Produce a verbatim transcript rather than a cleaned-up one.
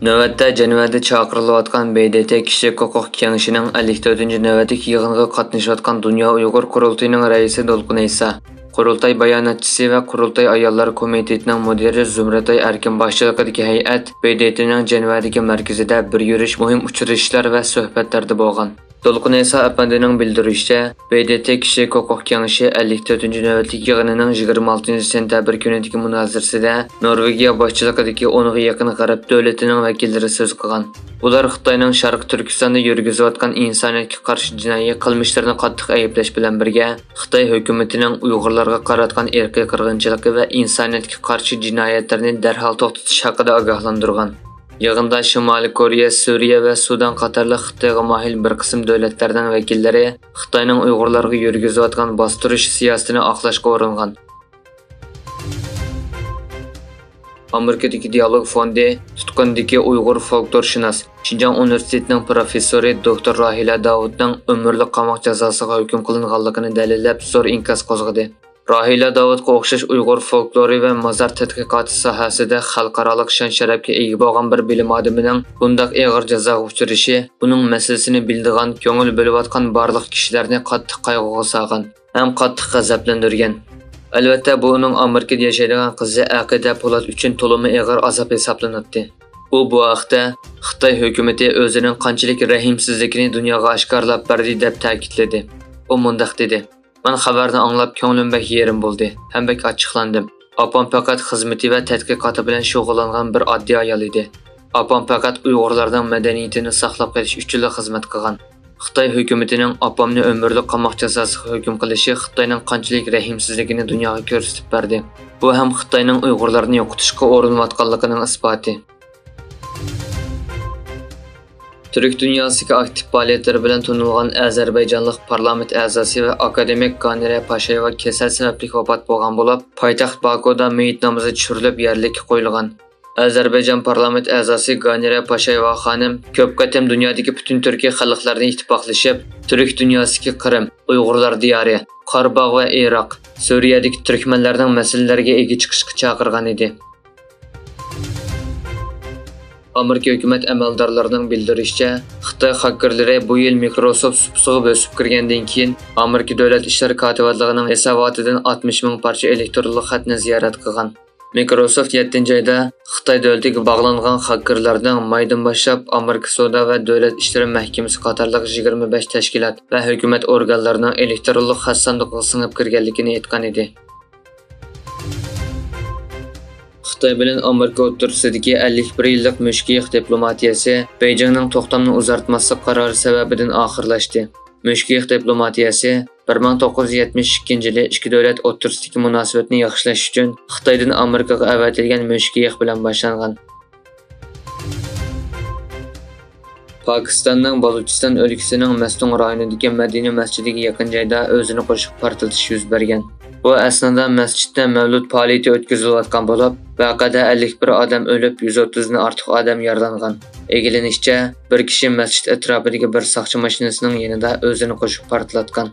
نۆۋەتتە جەنۋەدە چاقىرىلىۋاتقان ب د ت كىشىلىك ھوقۇق كېڭىشىنىڭ ئەللىك تۆتىنچى نۆۋەتلىك يىغىنىغا قاتنىشىۋاتقان دۇنيا ئۇيغۇر قۇرۇلتىيىنىڭ رەئىسى دولقۇن ئەيسا، قۇرۇلتاي باياناتچىسى ۋە قۇرۇلتاي ئاياللار كومىتېتىنىڭ مۇدىرى زۇمرەتئاي ئەركىن باشچىلىقىدىكى ھەيئەت ب د ت نىڭ جەنۋەدىكى مەركىزىدە بىر يۈرۈش مۇھىم ئۇچرىشىشلار ۋە سۆھبەتلەردە بولغان. دولقۇن ئەيسا ئەپەندىنىڭ بىلدۈرۈشىچە، ب د ت كىشىلىك ھوقۇق كېڭىشى ئەللىك تۆتىنچى نۆۋەتلىك يىغىنىنىڭ يىگىرمە ئالتىنچى سېنتەبىر كۈنىدىكى مۇنازىرىسىدە نورۋېگىيە باشچىلىقىدىكى ئونغا يېقىن غەرب دۆلىتىنىڭ ۋەكىللىرى سۆز قىلغان. ئۇلار خىتاينىڭ شەرقىي تۈركىستاندا يۈرگۈزۈۋاتقان ئىنسانىيەتكە قارشى جىنايى قىلمىشلىرىنى قاتتىق ئەيىبلەش بىلەن بىرگە، خىتاي ھۆكۈمىتىنىڭ ئۇيغۇرلارغا قاراتقان ئىرقىي قىرغىنچىلىقى ۋە ئىنسانىيەتكە قارشى جىنايەتلىرىنى دەرھال توختىتىش ھەققىدە ئاگاھلاندۇرغان. يىغىندا شىمالىي كورېيە، سۈرىيە ۋە سۇدان قاتارلىق خىتايغا مايىل بىر قىسىم دۆلەتلەرنىڭ ۋەكىللىرى خىتاينىڭ ئۇيغۇرلارغا يۈرگۈزۈۋاتقان باستۇرۇش سىياسىتىنى ئاقلاشقا ئۇرۇنغان. ئامېرىكىدىكى دىئالوگ فوندى تۇتقۇندىكى ئۇيغۇر فولكلورشۇناس، شىنجاڭ ئۇنىۋېرسىتېتىنىڭ پروفېسسورى دوكتور راھىلە داۋۇتنىڭ ئۆمۈرلۈك قاماق جازاسىغا ھۆكۈم قىلىنغانلىقىنى دەلىللەپ زور ئىنكاس قوزغىدى. راھىلە داۋۇتقا ئوخشاش ئۇيغۇر فولكلورى ۋە مازار تەتقىقاتى ساھەسىدە خەلقئارالىق شان-شەرەپكە ئىگە بولغان بىر بىلىم ئادىمىنىڭ بۇنداق ئېغىر جازاغا ئۇچرىشى ئۇنىڭ مەسىلىسىنى بىلىدىغان، كۆڭۈل بۆلۈۋاتقان بارلىق كىشىلەرنى قاتتىق قايغۇغا سالغان ھەم قاتتىق غەزەپلەندۈرگەن. ئەلۋەتتە، بۇ ئۇنىڭ ئامېرىكىدا ياشايدىغان قىزى ئەقىدە پولات ئۈچۈن تولىمۇ ئېغىر ئازاب ھېسابلىناتتى. ئۇ بۇ ھەقتە خىتاي ھۆكۈمىتى ئۆزىنىڭ قانچىلىك رەھىمسىزلىكىنى دۇنياغا ئاشكارىلاپ بەردى، دەپ تەكىتلىدى. ئۇ مۇنداق دېدى، مەن خەۋەرنى ئاڭلاپ، كۆڭلۈم بەك يېرىم بولدى ھەم بەك ئاچچىقلاندىم. ئاپام پەقەت خىزمىتى ۋە تەتقىقاتى بىلەن شۇغۇللانغان بىر ئاددىي ئايال ئىدى. ئاپام پەقەت ئۇيغۇرلارنىڭ مەدەنىيىتىنى ساقلاپ قېلىش ئۈچۈنلا خىزمەت قىلغان. خىتاي ھۆكۈمىتىنىڭ ئاپامنى ئۆمۈرلۈك قاماق جازاسىغا ھۆكۈم قىلىشى خىتاينىڭ قانچىلىك رەھىمسىزلىكىنى دۇنياغا كۆرسىتىپ بەردى. بۇ ھەم خىتاينىڭ ئۇيغۇرلارنى يوقىتىشقا ئۇرۇنۇۋاتقانلىقىنىڭ ئىسپاتى. تۈرك دۇنياسىدىكى ئاكتىپ پائالىيەتلىرى بىلەن تونۇلغان ئەزەربەيجانلىق پارلامېنت ئەزاسى ۋە ئاكادېمىك گانىرە پاشايېۋا كېسەل سەۋەبلىك ۋاپات بولغان بولۇپ، پايتەخت باكۇدا مېيىت نامىزى چۈشۈرۈلۈپ، يەرلىككە قويۇلغان. ئەزەربەيجان پارلامېنت ئەزاسى گانىرە پاشايېۋا خانىم كۆپ قېتىم دۇنيادىكى پۈتۈن تۈركىي خەلقلەرنى ئىتتىپاقلىشىپ، تۈرك دۇنياسىدىكى قىرىم، ئۇيغۇرلار دىيارى، قارىباغ ۋە ئىراق، سۈرىيەدىكى تۈركمەنلەرنىڭ مەسىلىلىرىگە ئىگە چىقىشقا چاقىرغان ئىدى. ئامېرىكا ھۆكۈمەت ئەمەلدارلىرىنىڭ بىلدۈرۈشىچە، خىتاي خاكېرلىرى بۇ يىل مىكروسوفت سۇپىسىغا بۆسۈپ كىرگەندىن كېيىن، ئامېرىكا دۆلەت ئىشلار كاتىۋاتلىقىنىڭ ھېساباتىدىن ئاتمىش مىڭ پارچە ئېلېكترونلۇق خەتنى زىيارەت قىلغان. مىكروسوفت يەتتىنچى ئايدا خىتاي دۆلىتىگە باغلانغان خاكېرلارنىڭ مايدىن باشلاپ ئامېرىكا سودا ۋە دۆلەت ئىشلىرى مەھكىمىسى قاتارلىق يىگىرمە بەش تەشكىلات ۋە ھۆكۈمەت ئورگانلىرىنىڭ ئېلېكترونلۇق خەت ساندۇقىغا سىڭىپ كىرگەنلىكىنى ئېيتقان ئىدى. خىتاي بىلەن ئامېرىكا ئوتتۇرىسىدىكى ئەللىك بىر يىللىق مۈشكۈيۈق دىپلوماتىيەسى بېيجىڭنىڭ توختامنى ئۇزارتماسلىق قارارى سەۋەبىدىن ئاخىرلاشتى. مۈشكۈيۈق دىپلوماتىيەسى بىر مىڭ توققۇز يۈز يەتمىش ئىككىنچى يىلى ئىككى دۆلەت ئوتتۇرىسىدىكى مۇناسىۋەتنى ياخشىلاش ئۈچۈن خىتايدىن ئامېرىكىغا ئەۋەتىلگەن مۈشكۈيۈق بىلەن باشلانغان. پاكىستاننىڭ بالۇچىستان ئۆلكىسىنىڭ مەستۇڭ رايونىدىكى مەدىنە مەسچىتىگە يېقىن جايدا ئۆزىنى قوشۇپ پارتلىتىش يۈز بەرگەن. بۇ ئەسنادا مەسچىتتە مەۋلۇت پائالىيىتى ئۆتكۈزۈلۈۋاتقان بولۇپ، ۋەقەدە ئەللىك بىر ئادەم ئۆلۈپ، يۈز ئوتتۇزدىن ئارتۇق ئادەم يارىلانغان. ئىگىلىنىشىچە، بىر كىشى مەسچىت ئەتراپىدىكى بىر ساقچى ماشىنىسىنىڭ يېنىدا ئۆزىنى قوشۇپ پارتلاتقان.